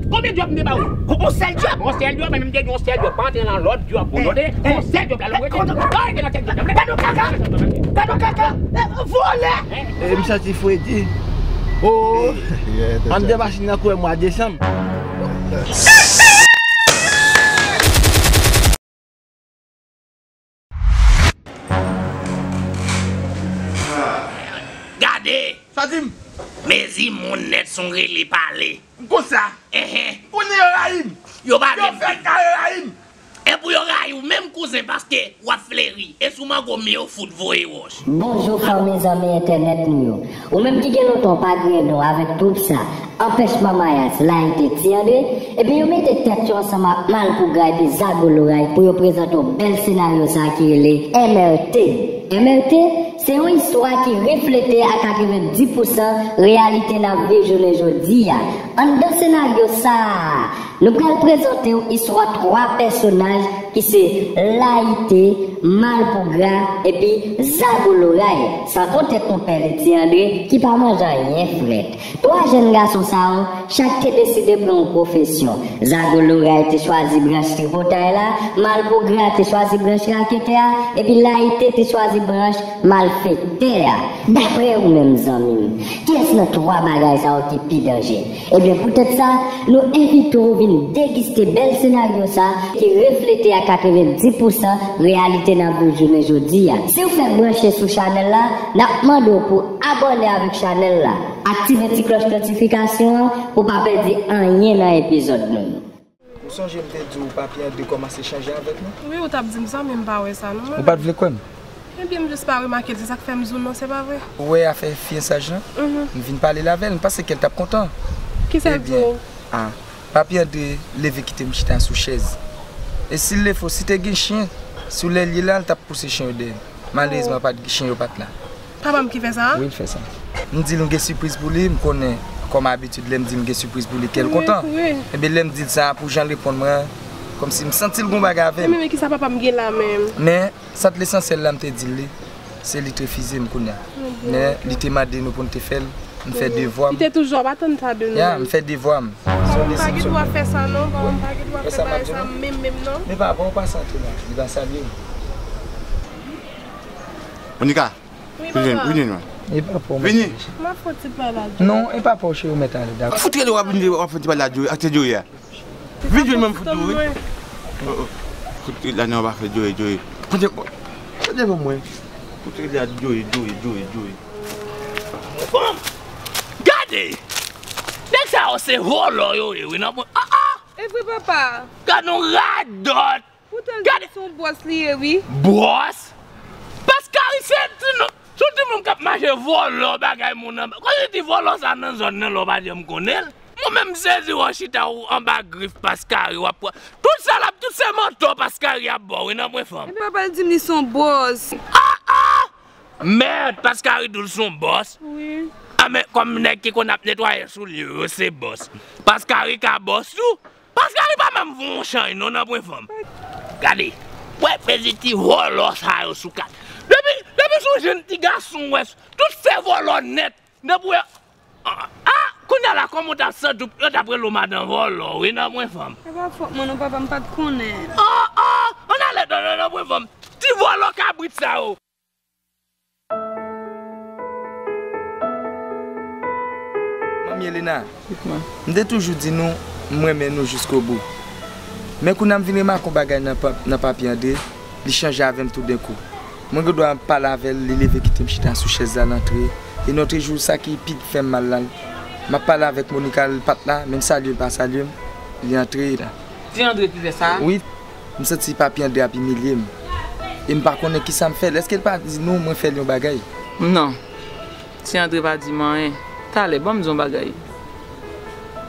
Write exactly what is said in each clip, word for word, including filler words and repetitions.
Konbyen djòb m te ba ou? Yon sèl djòb? Yon sèl djòb, men m te gen yon sèl djòb. Pa antre nan lòt djòb pou tande. Yon sèl djòb la, lou rete. Gade nan tèt djòb la. Gade kaka! Gade kaka! Vòlè! E m santi fredi. Oh! An de machin nan kouwè mwa desanm. Gade! Sa di m? Mezi moun nèt son rele pale. M konsa. Enhen. Konnen yo rayi m. Yo pa vle m fè kare rayi m. E pou yo rayi w menm kouzen paske w ap fleri. E sou mango m yo fout voye wòch. Bonjou fanmi zanmi entènèt nou yo. Ou menm ki gen lontan w pa griyen non avèk twoup sa, Anpèchman Mayas, Layite, Ti Andre, ebyen yo mete tèt yo ansanm ak Malpougra epi Zago Loray pou yo prezante w bèl senaryo sa ki rele M R T. M R T, se yon istwa ki reflete a katrevenndis pousan reyalite n ap viv jounen jodi a. Anndan senaryo sa a, nou pral prezante w istwa twa pèsonaj ki se Layite, Malpougra, epi Zago Loray, san konte konpè li Ti Andre ki pa manje anyen frèt. Twa jèn gason sa yo, chak te deside pran yon pwofesyon. Zago Loray te chwazi branch tripotay la, Malpougra te chwazi branch raketè a, epi Layite te chwazi branch malfektè a. Daprè ou menm zanmi m, kiyès nan twa bagay sa yo ki pi danje? Ebyen poutèt sa, nou envite w vin degiste bèl senaryo sa ki reflete a katrevenndis pousan reyalite n ap viv jounen jodi a. Si w fèk branche sou chanèl la, n ap mande w pou abòne avèk chanèl la, aktive ti klòch notifikasyon an pou w pa pèdi anyen nan epizòd nou yo. Ou sonje m te di w Papi Andre kòmanse chanje avèk nou? Wi, ou t ap di m sa, men m pa wè sa non mwen. Ou pa t vle kwè m? Ebyen, m jis pa remake l, se sa k fè m di w non, se pa vre. Ou wè afè fyensaj lan? Mhm. M vin pale l avè l, m panse ke l t ap kontan. Kisa l di w? Ebyen, a, Papi Andre leve kite m chita sou chèz. E si l te fo, si te gen chen sou lè l ye la, l t ap pouse chen yo dèyè m. Malerezman, pa t gen chen yo pa t la. Papa m ki fè sa? Wi, l fè sa. M di l m gen sipriz pou li, m konnen, kòm abitid, lè m di l m gen sipriz pou li, kè l kontan. Wi, wi. Ebyen, lè m di l sa, pou jan l reponn mwen an, kòmsi m santi l gon bagay avè m. Men, men, men, kisa papa m gen la menm? Men, sant lesansyèl la, m te di l li, se li t refize m kounye a. Ebyen, men, li te mande nou pou n te fè l, m fè devwa m. Li te toujou ap atann sa de nou menm. Ya, m fè devwa m. Papa m pa gen dwa fè sa non, papa m pa gen dwa fè bagay sa menm, menm non. Men papa w pase antre la, li pa salye m. Monica, wi, papa. Vini, vini, non. E pa pou mwen. Vini. M ap fè ti pale a Joe. Non, e pa pou cheri, ou mèt ale, dakò. Fout rele w ap vini, w ap fè ti pale a Joe, ak ti Joe a. Vin jwenn mwen, m fout ou, wi. Oh, oh. Fout rele la, non, w ap fè Joe, Joe. Pran te, pran te pou mwen. Fout rele la, Joe, Joe, Joe, Joe. Fanm! Gade! Nèg sa yo se vòlò yo ye, wi, nan mwen. Ah, ah! E vre, papa. Gade yon radòt! Poutan l di se yon bòs li ye, wi. Bòs? Paskari se ti non, se yon timoun k ap mache vòlò bagay moun anba. Kòm se ti vòlò sa nan zòn nan la, w pa janm konnen l. Mwen menm m sezi wè w chita w anba grif Paskari, w ap pran. Tout sa l ap, tout se mantò Paskari ap ba w, wi, nan mwen fanm. Epi papa l di m li se yon bòs. Ah, ah! Mèd, Paskari di w l se yon bòs? Wi. Ah, men kòm nèg ki konn ap netwaye soulye yo, se bòs. Paskari ka bòs tou? Paskari pa menm voye yon chay non nan pwen fanm. Gade, wè pezi ti vòlò sa yo sou kat. Depi, depi se yon jenn ti gason w wè, tout se vòlò nèt. Depi w wè, ah, ah, kounye a la kòman w t ap santi w, yo t ap rele w madan vòlò, wi, nan pwen fanm. E pa fòt mwen non, papa, m pa t konnen. Oh, oh, ann ale nan, nan, nan pwen fanm. Ti vòlò kabrit sa yo. Manmi Elena, m te toujou di nou, m renmen nou jiskobou. Men kounye a m vin remake yon bagay nan pa, nan Papi Andre, li chanje avè m toudenkou. Mwen gen dwa ap pale avè l, li leve kite m chita sou chèz la, l antre. E lòt jou, sa ki pi fè m mal la, m ap pale avèk Monica, l pa t la, men m salye l, pa salye m, li antre la. Ti Andre ki fè sa? Wi. M santi Papi Andre ap imilye m. E m pa konnen kisa m fè l. Èske l pa di nou mwen fè l yon bagay? Non. Ti Andre pa di m anyen. Talè, ban m di w yon bagay.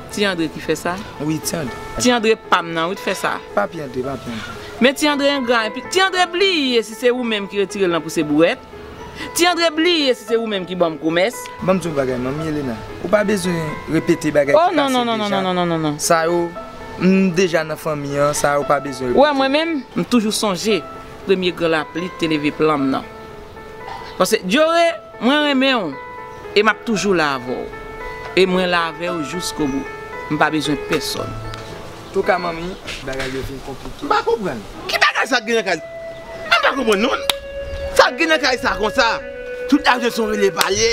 Ti Andre ki fè sa? Wi, Ti Andre. Ti Andre pa m nan, wi, t fè sa. Papi Andre, Papi Andre. Men Ti Andre engra, epi Ti Andre bliye si se ou menm ki retire l nan pouse bouwèt. Ti Andre bliye si se ou menm ki ban m komès. Ban m di w yon bagay, manmi Elena. Ou pa bezwen repete bagay ki pase deja. Oh, non, non, non, non, non, non, non, non. Sa yo, m deja nan fanmi an, sa yo pa bezwen repete. Ou wè, mwen menm, m toujou sonje premye gran lapli te leve plan m nan. Paske, Djore, mwen renmen w, e m ap toujou la avè w. E mwen la avè w jiskobou. M pa bezwen pèsonn. Touka manmi, bagay yo vin konplike. M pa konprann. Ki bagay sa k gen nan kay? M pa konprann non. Sa k gen nan kay sa konsa? Tout lajounen se yon rele pale,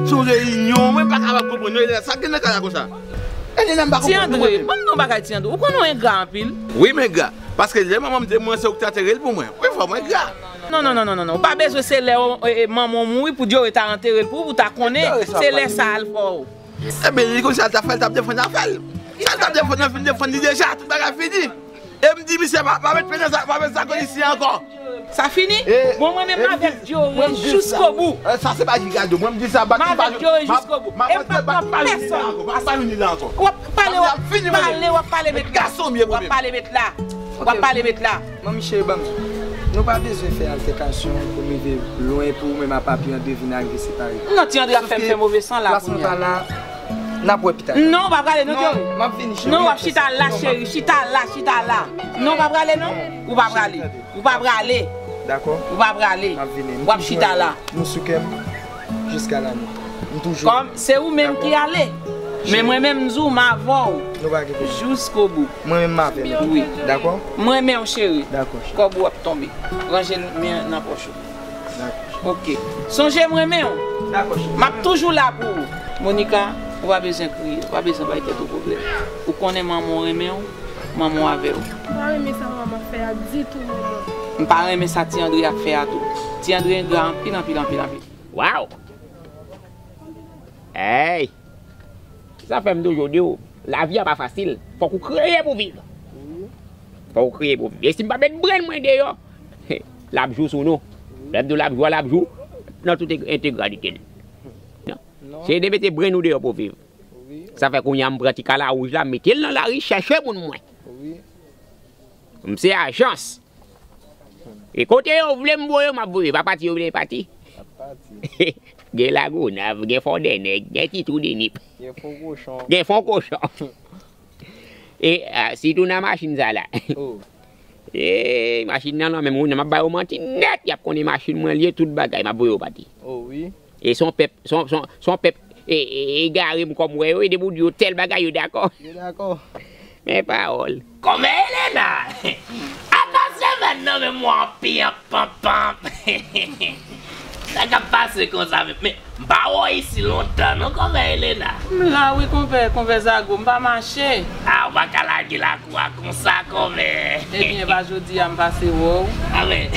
se yon reyinyon. Mwen m pa kapab konprann non, Elena. Sa k gen nan kay la konsa? Elena, m pa konprann non, mwen menm. Ti Andre, ban m di w yon bagay, Ti Andre. Ou konnen w engra anpil. Wi, m engra. Paske lè manman m te mouri, se ou ki te antere l pou mwen. Wi, frè, mwen engra. Non, non, non, non, non, non. Ou pa bezwen se lè, e, e, manman w mouri pou Djore ta antere l pou ou, pou ta konnen se lè sa al fè w. Ebyen, li konn sa l t ap fè, l t ap defann afè l. Sa l t ap defann, l fin defann li deja, tout bagay fini. E m di misye pa, pa met pen nan sa, pa met sa konn isi ankò. Sa fini? Bon, mwen menm m avèk Djore jiskobou. Sa se pa Ricardo, mwen m di sa, m avèk Djore jiskobou. E m p ap pran pèsonn. W ap pale, w ap pale, w ap pale met la. W ap pale met la. W ap pale met la. Manmi cheri, ban m di. Nou pa bezwen fè altèkasyon pou m rive lwen pou ou menm a papi Andre vin arive separe. Non, Ti Andre ap fè m fè move san la kounye a. Plas mwen pa la, n ap wè pita. Non, w pa prale non, Djore. Non, m ap vini, cheri. Non, w ap chita la, cheri. Chita la, chita la. Non, w pa prale non. Ou pa prale. Ou pa prale. Dakò. Ou pa prale. M ap vini. W ap chita la. Nou sou kè m jiska lanmò. M toujou. Kòm se ou menm ki ale. Men mwen menm m di w m avè w. Nou pa gen pwoblèm. Jiskobou. Mwen menm m avè w. Wi. Dakò? M renmen w, cheri. Dakò, cheri. Kòb ou ap tonbe. Ranje l men nan pòch ou. Dakò, cheri. Ok. Sonje m renmen w. Dakò, cheri. M ap toujou la pou ou. Monica, ou pa bezwen kriye, ou pa bezwen bay tèt ou pwoblèm. Ou konnen manman w renmen w, manman w avè w. M pa renmen sa manman fè a ditou, manman. M pa renmen sa Ti Andre ap fè a tou. Ti Andre engra anpil, anpil, anpil, anpil. Waw! Hey! Sa fè m toujou di w, lavi a pa fasil. Fòk ou kreye pou viv. Fòk ou kreye pou viv. E si m pa met brenn mwen deyò, l ap jou sou nou. Lè m di w l ap jou a, l ap jou nan tout entegralite l. Se de mete brenn ou deyò pou viv. Sa fè kounye a m pran ti kala wouj la, m mete l nan lari, chèche moun mwen. M se ajans. E kote yo vle m voye, m ap voye. Pa pati yo vle pati. Gen Lagonav, gen Fòdènèg, gen Titwou Denip. Gen Fon Kochon. Gen Fon Kochon. E, a, sitou nan machin sa la. E, machin nan, nan menm moun nan, m ap ba yo manti nèt, y ap konnen machin mwen l ye, tout bagay, m ap voye yo pati. E se yon pèp, se yon, se yon, se yon pèp, e, e, egare m kòm wè yo, e depi w di yo tèl bagay, yo dakò. Yo dakò. Men pawòl. Kòmè Elena! Apa semèn nan menm w anpi anpanpanp. Sa k ap pase konsa menm? Men, m pa wè w isi lontan non, kòmè Elena. M la wi, konpè, konpè Zago, m pa mache. A, ou pa ka lage lakou a konsa, kòmè. Ebyen, pa jodi a m pase wè w. A, men,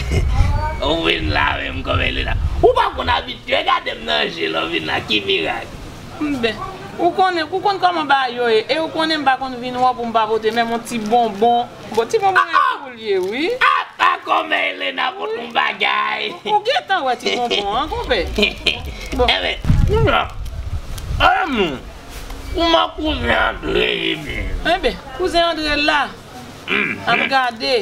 ou vin la menm, kòmè Elena. Ou pa konn abitye gade m nan je lè w vin la, ki mirak? M ben, ou konnen, ou konn kòman bagay yo ye, e ou konnen m pa konn vin wè w pou m pa pote menm yon ti bonbon. Bon, ti bonbon e pou l ye, wi. Apa kòmè Elena pote yon bagay? Ou gentan wè ti bonbon an, konpè. Bon. Enben, kounye a, kòman kouzen Andre ye menm? Enben, kouzen Andre la. Ap gade.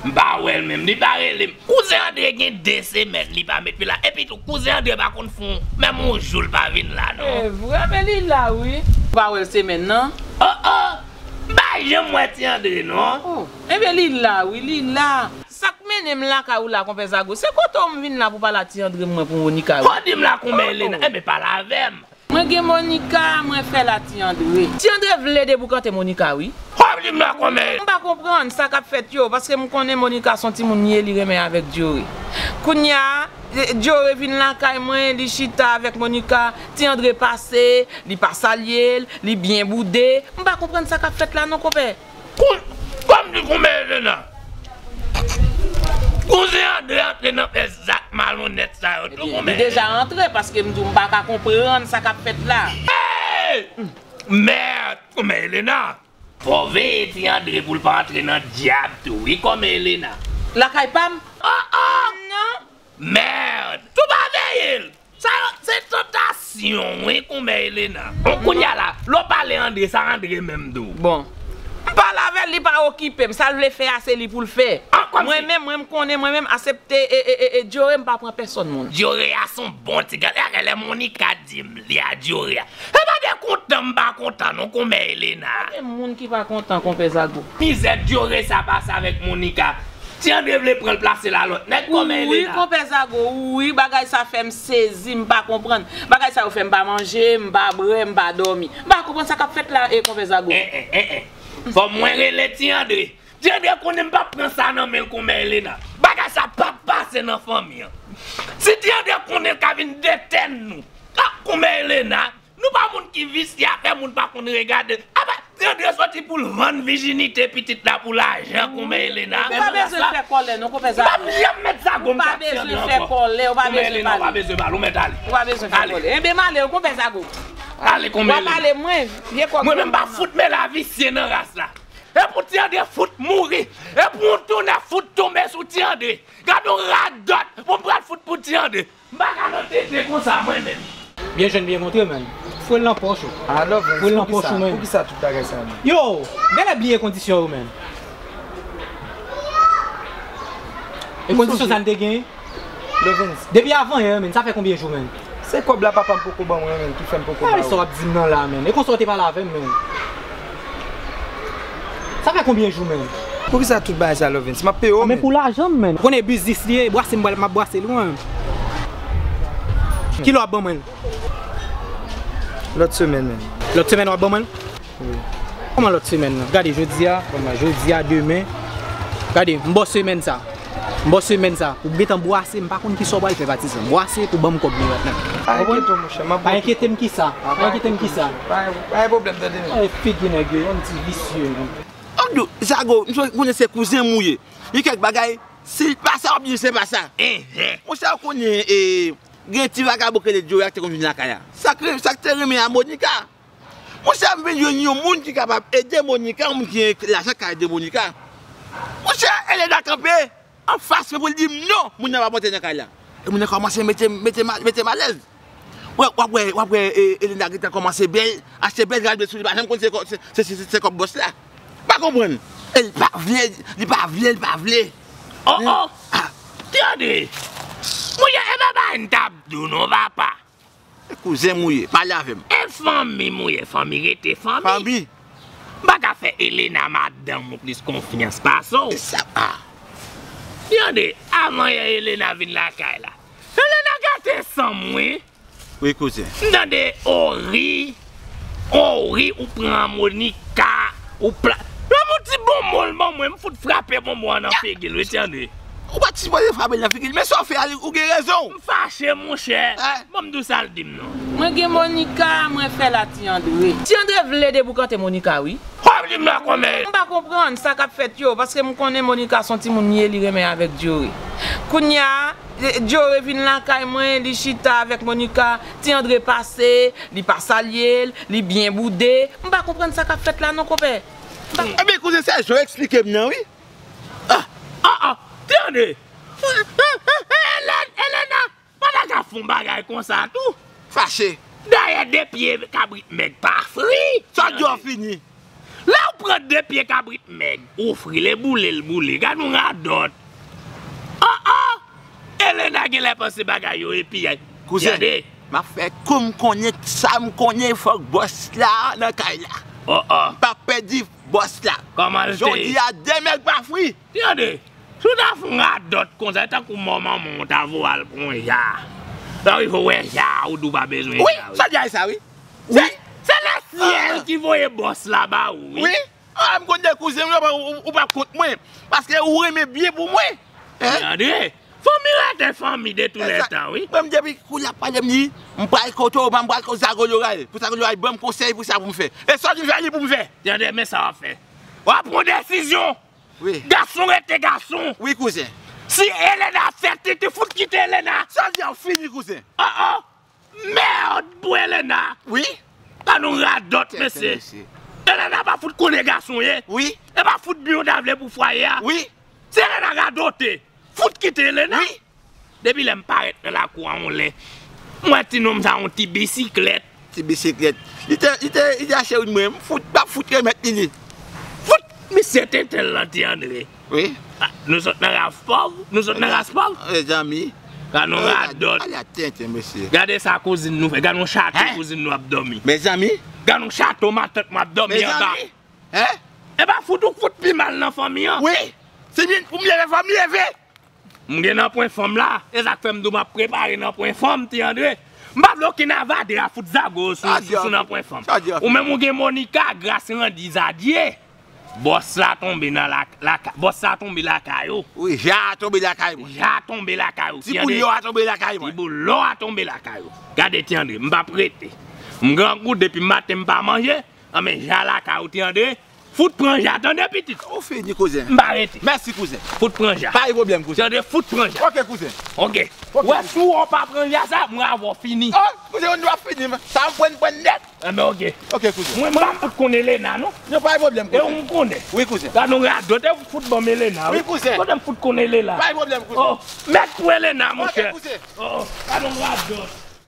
M pa wè l menm, li pa rele m. Kouzen Andre gen de semèn li pa met pye la. Epi tou, kouzen Andre pa konn fè menm yon jou l pa vin la, non. E vre, men li la, wi. Ou pa wè l semèn nan? Oh, oh! M pa janm wè Ti Andre, non. Oh, enben, li la, wi, li la. Sa k mennen m lakay ou la, konpè Zago, se kote w m vin la pou pale a Ti Andre mwen pou Monica, wi. Ho, di m la, kòmè Elena, enben, pale avè m. Mwen gen Monica, mwen fè l a Ti Andre. Ti Andre vle deboukante Monica, wi. Ho, di m la, kòmè. M pa konprann sa k ap fèt yo, paske m konnen Monica se yon timoun li ye, li renmen avèk Djore. Kounye a, Djore vin lakay mwen, li chita avèk Monica, Ti Andre pase, li pa salye l, li byen boude. M pa konprann sa k ap fèt la non, konpè. Kou-, kòm di kòmè Elena. Kouzen Andre antre nan fè zak malonèt sa yo tou, kòmè. Li deja antre, paske m di w m pa ka konprann sa k ap fèt la. Hey! Mèd, kòmè Elena. Fò w veye Ti Andre pou l pa antre nan dyab tou, wi, kòmè Elena. Lakay pa m? Oh, oh! Non. Mèd! Tou pa veye l! Sa yo, se tantasyon, wi, kòmè Elena. Bon, kounye a la, lè w pale Andre, sa Andre menm di w? Bon. M pale avè l, li pa okipe m. Sa l vle fè a, se li pou l fè. An, kòmsi. Mwen menm, mwen, m konnen, mwen menm, asepte e, e, e, e, Djore, m pa pran pèsonn moun. Djore a se yon bon ti gad. E lè Monica di m li a Djore a. E pa de kontan m pa kontan, non, kòmè Elena. Gen moun ki pa kontan, konpè Zago. Mizè Djore sa pase avèk Monica. Ti Andre vle pran l plase l a lòt nèg kòman Elena. Wi, konpè Zago, wi, bagay sa fè m sezi, m pa konprann. Bagay sa yo fè m pa manje, m pa bwè, m pa dòmi. M pa konprann sa k ap fèt la, e konpè Zago. Eh, eh, eh, eh. Fò mwen rele Ti Andre. Ti Andre konnen m p ap pran sa nan men l konmè Elena. Bagay sa p ap pase nan fanmi an. Si Ti Andre konnen l ka vin detèn nou. Ah, konmè Elena, nou pa moun ki visye, afè moun pa konn regade. Apa, Ti Andre soti pou l vann vijinite pitit la pou lajan konmè Elena. Ou pa bezwen fè kòlè non, konpè Zago. M p ap janm mèt Zago m t ap Ti Andre ankò. Ou pa bezwen fè kòlè, ou pa bezwen pale. Ou mèt ale. Ou pa bezwen fè kòlè. Enben m ale wi, konpè Zago. Ale konmè Elena. W ap ale mwen, vye kòk. Mwen menm m pa fout mele a visye nan ras la. E pou Ti Andre fout mouri. E pou yon tounè fout tonbe sou Ti Andre. Gad yon radòt pou m pral fout pou Ti Andre. M pa ka nan tete konsa mwen menm. Byen jwenn, byen montre, menn. Foure l nan pòch ou. Foure l nan pòch ou, menn. Poukisa tout bagay sa, menn? Yo, genlè bliye kondisyon yo, menn. E kondisyon sa n te genyen? Lovens. Depi avan yè, menn, sa fè konbyen jou, menn? Se kòb la papa m poko ban mwen, menn, ki fè m poko ba ou. Sa w ap di m nan la, menn. E konsa w te pale avè m, menn. Sa fè konbyen jou, menn? Poukisa tout bagay sa, Lovens? M ap peye w, menn. Men pou lajan m, menn. Ou konnen biznis li ye, bwase m, m ap bwase l, wi. Kilè w ap ban mwen l? Lòt semèn, menn. Lòt semèn w ap ban mwen l? Wi. Kòman lòt semèn nan? Gade, jodi a, kòman, jodi a, demen. Gade, m ba w semèn sa. M ba w semèn sa. Ou gentan bwase, m pa konn kisa w pral fè patizan. Bwase pou ban m kòb mwen la. Pa enkyete w, monchè, m ap. Pa enkyete m kisa? Pa enkyete m kisa? Pa, pa gen pwoblèm, tande, menn. Ay, figi nèg yo, yon ti visye, wi. Ap di w, Zago, m konnen se kouzen m ou ye. Gen kèk bagay, si l pa sa, w ap di se pa sa. Monchè, ou konnen, e, gen ti vagabon ki rele Joe a ki te konn vin lakay la. Sa k, sa k te renmen a Monica. Monchè, m vin jwenn yon moun ki kapab ede Monica, yon moun ki gen lajan ka ede Monica. Monchè, Elena kanpe anfas mwen pou l di m non, moun nan p ap antre nan kay la. E moun nan kòmanse mete, mete, mete m alèz. W ap wè, w ap wè, e, Elena gentan kòmanse bèl, achte bèl rad sou li, li pa janm konn se kò-, se, se, se, se kòb bòs la. M pa konprann. E li pa vle, li pa vle, li pa vle. Oh, oh! Tande! Monchè, e pa bagay m t ap di w non, papa. E kouzen m ou ye, pale avè m. E fanmi m ou ye, fanmi rete fanmi. Fanmi. M pa ka fè Elena madanm ou plis konfyans pase w. E sa, a. Tande, avan yè Elena vin lakay la. Elena gate san m, wi. Wi, kouzen. M tande, o ri, o ri, ou pran Monica, ou pla-, lanmou ti bonbon l ban mwen, m fout frape bonbon an nan figi l, wi, tande. Ou pa t sipoze frape l nan figi l, men sa w fè a, ou gen rezon. M fache, monchè. Ban m di w sa l di m non. Mwen gen Monica, mwen fè l a Ti Andre. Ti Andre vle deboukante Monica, wi. Kòm di m la kòmè. M pa konprann sa k ap fèt yo, paske m konnen Monica se yon timoun li ye, li renmen avèk Joe. Kounye a, Joe vin lakay mwen, li chita avèk Monica, Ti Andre pase, li pa salye l, li byen boude. M pa konprann sa k ap fèt la non, konpè. M pa Ebyen, kouzen, se Joe eksplike m nan, wi. Ah, ah, ah, Ti Andre. Elena, Elena, pa ta ka fè yon bagay konsa tou. Fache. Dayè, de pye kabrit mèg pa fri. Sa w di a fini. Lè w pran de pye kabrit mèg, ou fri, l e boule, l boule. Gad yon radòt. Oh, oh! Elena genlè panse bagay yo epi, kouzen, tande. M ap fè kou m konnen sa m konnen, fòk bòs la nan kay la. Oh, oh. M p ap pèdi bòs la. Kòman l te ye? Jodi a, de mèg pa fri. Tande, si w ta fè yon radòt konsa, e tankou mò manman w ta voye al pran yon ja. Lè w rive w wè ja a, ou di w pa bezwen ja, wi. Wi, sa di a sa, wi. Se, se lesyèl ki voye bòs la ba ou, wi. Wi. Ah, m konn de kouzen m yo, ou, ou, ou p ap kont mwen. Paske ou renmen byen pou mwen. Hein? Tande, fanmi rete fanmi de tou lè tan, wi. Mwen, m depi kou l ap pale m di, m pral kote w, m pral kote Zago Loray. Pou Zago Loray ban m konsèy pou sa pou m fè. E sa w di m fè, li pou m fè. Tande, men sa w ap fè. W ap pran desizyon. Wi. Gason rete gason. Wi, kouzen. Si Elena fè tete, fout kite Elena. Sa l di a fini, kouzen. Oh, oh. Mèd pou Elena. Wi. Gad yon radòt, mesye. Elena pa fout konnen gason ye. Wi. E pa fout byen w ta vle pou fwaye a. Wi. Si Elena radote, fout kite Elena. Wi. Depi lè m parèt nan lakou a yon lè, m wè ti nonm sa yon ti bisiklèt. Ti bisiklèt. Li te, li te, li te achte youn mwen. M fout, m ap fout remèt li li. Fout misye tenten l lan, Ti Andre. Wi. Ah, nou sot nan ras pòv, nou sot nan ras pòv. Mezanmi. Gad yon radòt. Ale a tenten, mesye. Gade sa kouzin nou fè. Gad yon chato kouzin nou ap dòmi. Mezanmi. Gad yon chato matant mwen ap dòmi anba. Mezanmi. Hein? E pa fout ou fout pi mal nan fanmi an. Wi. Se byen pou m leve, fò m leve. M gen nan pwen fanm la. E sa k fè m di w m ap prepare nan pwen fanm, Ti Andre. M pa vle okenn avadra fout zago sou, sou, sou nan pwen fanm. Ou menm ou gen Monica, Gras, Randy, Zadye. Bòs la tonbe nan la, la, bòs la tonbe lakay ou. Wi, Ja a tonbe lakay mwen. Ja a tonbe lakay ou. Ti boulò a tonbe lakay mwen. Ti boulò a tonbe lakay ou. Gade Ti Andre, m p ap rete. M grangou depi maten m pa manje. Anben, Ja lakay ou, Ti Andre. Fout pran Ja, tande pitit. Ou fini, kouzen. M pa rete. Mèsi, kouzen. Fout pran Ja. Pa gen pwoblèm, kouzen. Ti Andre, fout pran Ja. Ok, kouzen. Ok. Ou wè, si w pa pran Ja sa, mwen avè w fini. Oh, kouzen, nou ap fini, man. Sa m pran, pran nèt. Anben, ok. Ok, kouzen. Mwen, mwen pa fout konn Elena, non. Non, pa gen pwoblèm, kouzen. E ou m konnen. Wi, kouzen. Gade yon radòt, e ou fout ban m Elena, wi. Wi, kouzen. Kote m fout konn Elena? Pa gen pwoblèm, kouzen. Oh, mèt pou Elena, monchè. Ok, kouzen. Oh, oh, gade yon radòt.